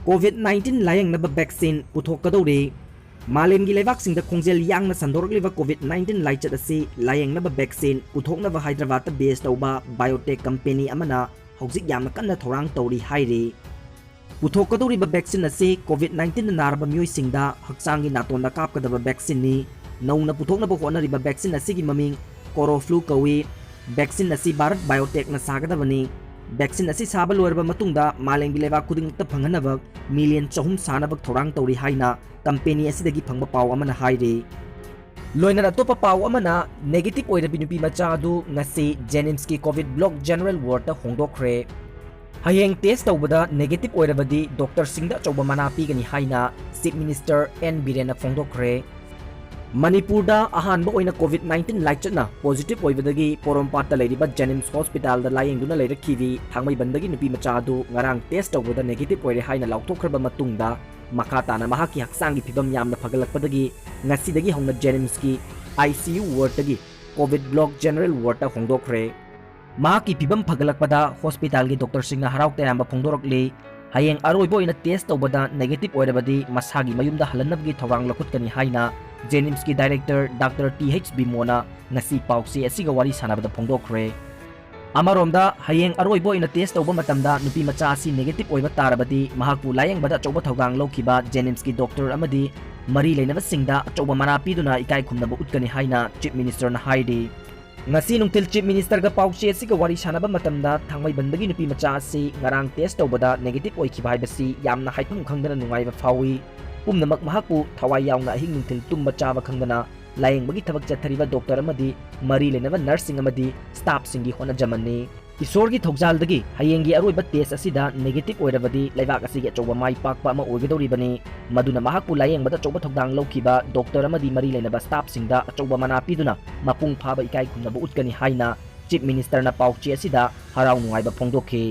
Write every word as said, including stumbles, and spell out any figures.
COVID nineteen ꯂꯥꯌꯦꯡꯅꯕ vaccine ꯄꯨꯊꯣꯛꯀꯗꯧꯔꯤ꯫ ꯃꯥꯂꯦꯝꯒꯤ ꯂꯩꯕꯥꯛꯁꯤꯡꯗ ꯈꯣꯡꯖꯦꯜ ꯌꯥꯡꯅ ꯁꯟꯗꯣꯔꯛꯂꯤꯕ COVID nineteen ꯂꯥꯏꯆꯠ ꯑꯁꯤ ꯂꯥꯌꯦꯡꯅꯕ vaccine ꯄꯨꯊꯣꯛꯅꯕ ꯍꯥꯏꯗ꯭ꯔꯕꯥꯗꯇ base ꯇꯧꯕ biotech company ꯑꯃꯅ ꯍꯧꯖꯤꯛ ꯌꯥꯝꯅ ꯀꯟꯅ ꯊꯧꯔꯥꯡ ꯇꯧꯔꯤ ꯍꯥꯏꯔꯤ꯫ ꯄꯨꯊꯣꯛꯀꯗꯧꯔꯤꯕ vaccine ꯑꯁꯤ COVID nineteen ꯅꯥꯔꯕ ꯃꯤꯑꯣꯏꯁꯤꯡꯗ ꯍꯛꯆꯥꯡꯒꯤ ꯅꯥꯇꯣꯟꯗ ꯀꯥꯞꯀꯗꯕ vaccine ꯅꯤ꯫ ꯅꯧꯅ ꯄꯨꯊꯣꯛꯅꯕ ꯍꯣꯠꯅꯔꯤꯕ vaccine ꯑꯁꯤꯒꯤ ꯃꯃꯤꯡ Coroflu ꯀꯧꯏ꯫ Vaccine ꯑꯁꯤ Bharat Biotech ꯅ ꯁꯥꯒꯗꯕꯅꯤ꯫ Vaccine ꯑꯁꯤ ꯁꯥꯕ ꯂꯣꯏꯔꯕ ꯃꯇꯨꯡꯗ ꯃꯥꯂꯦꯝꯒꯤ ꯂꯩꯕꯥꯛ ꯈꯨꯗꯤꯡꯃꯛꯇ ꯐꯪꯍꯟꯅꯕ million ꯆꯍꯨꯝ ꯁꯥꯅꯕ ꯊꯧꯔꯥꯡ ꯇꯧꯔꯤ ꯍꯥꯏꯅ company ꯑꯁꯤꯗꯒꯤ ꯐꯪꯕ ꯄꯥꯎ ꯑꯃꯅ ꯍꯥꯏꯔꯤ꯫ ꯂꯣꯏꯅꯅ ꯑꯇꯣꯞꯄ ꯄꯥꯎ ꯑꯃꯅ, negative ꯑꯣꯏꯔꯕꯤ ꯅꯨꯄꯤ ꯃꯆꯥ ꯑꯗꯨ ꯉꯁꯤ JNIMS ꯀꯤ COVID block general ward ꯇ ꯍꯣꯡꯗꯣꯛꯈ꯭ꯔꯦ꯫ ꯍꯌꯦꯡ test ꯇꯧꯕꯗ negative ꯑꯣꯏꯔꯕꯗꯤ doctor ꯁꯤꯡꯗ ꯑꯆꯧꯕ ꯃꯅꯥ ꯄꯤꯒꯅꯤ ꯍꯥꯏꯅ Chief Minister N ꯕꯤꯔꯦꯟꯅ ꯐꯣꯡꯗꯣꯛꯈ꯭ꯔꯦ꯫ ꯃꯅꯤꯄꯨꯔꯗ ꯑꯍꯥꯟꯕ ꯑꯣꯏꯅ COVID nineteen ꯂꯥꯏꯆꯠꯅ positive ꯑꯣꯏꯕꯗꯒꯤ ꯄꯣꯔꯣꯝꯄꯥꯠꯇ ꯂꯩꯔꯤꯕ JNIMS hospital ꯗ ꯂꯥꯌꯦꯡꯗꯨꯅ ꯂꯩꯔꯛꯈꯤꯕꯤ ꯊꯥꯡꯃꯩꯕꯟꯗꯒꯤ ꯅꯨꯄꯤ ꯃꯆꯥ ꯑꯗꯨ ꯉꯔꯥꯡ test ꯇꯧꯕꯗ negative ꯑꯣꯏꯔꯦ ꯍꯥꯏꯅ ꯂꯥꯎꯊꯣꯛꯈ꯭ꯔꯕ ꯃꯇꯨꯡꯗ, ꯃꯈꯥ ꯇꯥꯅ ꯃꯍꯥꯛꯀꯤ ꯍꯛꯆꯥꯡꯒꯤ ꯐꯤꯕꯝ ꯌꯥꯝꯅ ꯐꯒꯠꯂꯛꯄꯗꯒꯤ ꯉꯁꯤꯗꯒꯤ ꯍꯧꯅ JNIMS ꯀꯤ ICU ward ꯇꯒꯤ COVID block general ward ꯇ ꯍꯣꯡꯗꯣꯛꯈ꯭ꯔꯦ꯫ ꯃꯍꯥꯛꯀꯤ ꯐꯤꯕꯝ ꯐꯒꯠꯂꯛꯄꯗ hospital ꯒꯤ doctor ꯁꯤꯡꯅ ꯍꯔꯥꯎ ꯇꯌꯥꯝꯕ ꯐꯣꯡꯗꯣꯔꯛꯂꯤ꯫ ꯍꯌꯦꯡ ꯑꯔꯣꯏꯕ ꯑꯣꯏꯅ test ꯇꯧꯕꯗ negative ꯑꯣꯏꯔꯕꯗꯤ ꯃꯁꯥꯒꯤ ꯃꯌꯨꯝꯗ ꯍꯜꯍꯟꯅꯕꯒꯤ ꯊꯧꯔꯥꯡ ꯂꯧꯈꯠꯀꯅꯤ ꯍꯥꯏꯅ JNIMS ꯀꯤ director Doctor T H ꯕꯤꯃꯣꯅ ꯉꯁꯤ ꯄꯥꯎꯆꯦ ꯑꯁꯤꯒ ꯋꯥꯔꯤ ꯁꯥꯟꯅꯕꯗ ꯐꯣꯡꯗꯣꯛꯈ꯭ꯔꯦ꯫ ꯑꯃꯔꯣꯝꯗ, ꯍꯌꯦꯡ ꯑꯔꯣꯏꯕ ꯑꯣꯏꯅ test ꯇꯧꯕ ꯃꯇꯝꯗ ꯅꯨꯄꯤ ꯃꯆꯥ ꯑꯁꯤ negative ꯑꯣꯏꯕ ꯇꯥꯔꯕꯗꯤ ꯃꯍꯥꯛꯄꯨ ꯂꯥꯌꯦꯡꯕꯗ ꯑꯆꯧꯕ ꯊꯧꯗꯥꯡ ꯂꯧꯈꯤꯕ JNIMS ꯀꯤ doctor ꯑꯃꯗꯤ ꯃꯔꯤ ꯂꯩꯅꯕꯁꯤꯡꯗ ꯑꯆꯧꯕ ꯃꯅꯥ ꯄꯤꯗꯨꯅ ꯏꯀꯥꯏ ꯈꯨꯝꯅꯕ ꯎꯠꯀꯅꯤ ꯍꯥꯏꯅ Chief Minister ꯅ ꯍꯥꯏꯔꯤ꯫ ꯉꯁꯤ ꯅꯨꯡꯊꯤꯜ Chief Minister ꯒ ꯄꯥꯎꯆꯦ ꯑꯁꯤꯒ ꯋꯥꯔꯤ ꯁꯥꯟꯅꯕ ꯃꯇꯝꯗ ꯊꯥꯡꯃꯩꯕꯟꯗꯒꯤ ꯅꯨꯄꯤ ꯃꯆꯥ ꯑꯁꯤ ꯉꯔꯥꯡ test ꯇꯧꯕꯗ negative ꯑꯣꯏꯈꯤꯕ ꯍꯥꯏꯕꯁꯤ ꯌꯥꯝꯅ ꯍꯥꯏꯐꯝ ꯈꯪꯗꯅ ꯅꯨꯡꯉꯥꯏꯕ ꯐꯥꯎꯏ꯫ ꯄꯨꯝꯅꯃꯛ ꯃꯍꯥꯛꯄꯨ ꯊꯋꯥꯏ ꯌꯥꯎꯅ ꯑꯍꯤꯡ ꯅꯨꯡꯊꯤꯜ ꯇꯨꯝꯕ ꯆꯥꯕ ꯈꯪꯗꯅ ꯂꯥꯌꯦꯡꯕꯒꯤ ꯊꯕꯛ ꯆꯠꯊꯔꯤꯕ doctor ꯑꯃꯗꯤ ꯃꯔꯤ ꯂꯩꯅꯕ nurse ꯁꯤꯡ ꯑꯃꯗꯤ staff ꯁꯤꯡꯒꯤ ꯍꯣꯠꯅꯖꯃꯟꯅꯤ꯫ ꯏꯁꯣꯔꯒꯤ ꯊꯧꯖꯥꯜꯗꯒꯤ ꯍꯌꯦꯡꯒꯤ ꯑꯔꯣꯏꯕ test ꯑꯁꯤꯗ negative ꯑꯣꯏꯔꯕꯗꯤ ꯂꯩꯕꯥꯛ ꯑꯁꯤꯒꯤ ꯑꯆꯧꯕ ꯃꯥꯏ ꯄꯥꯛꯄ ꯑꯃ ꯑꯣꯏꯒꯗꯧꯔꯤꯕꯅꯤ꯫ ꯃꯗꯨꯅ ꯃꯍꯥꯛꯄꯨ ꯂꯥꯌꯦꯡꯕꯗ ꯑꯆꯧꯕ ꯊꯧꯗꯥꯡ ꯂꯧꯈꯤꯕ doctor ꯑꯃꯗꯤ ꯃꯔꯤ ꯂꯩꯅꯕ staff ꯁꯤꯡꯗ ꯑꯆꯧꯕ ꯃꯅꯥ ꯄꯤꯗꯨꯅ ꯃꯄꯨꯡ ꯐꯥꯕ ꯏꯀꯥꯏ ꯈꯨꯝꯅꯕ ꯎꯠꯀꯅꯤ ꯍꯥꯏꯅ Chief Minister ꯅ ꯄꯥꯎꯆꯦ ꯑꯁꯤꯗ ꯍꯔꯥꯎ ꯅꯨꯡꯉꯥꯏꯕ ꯐꯣꯡꯗꯣꯛꯈꯤ꯫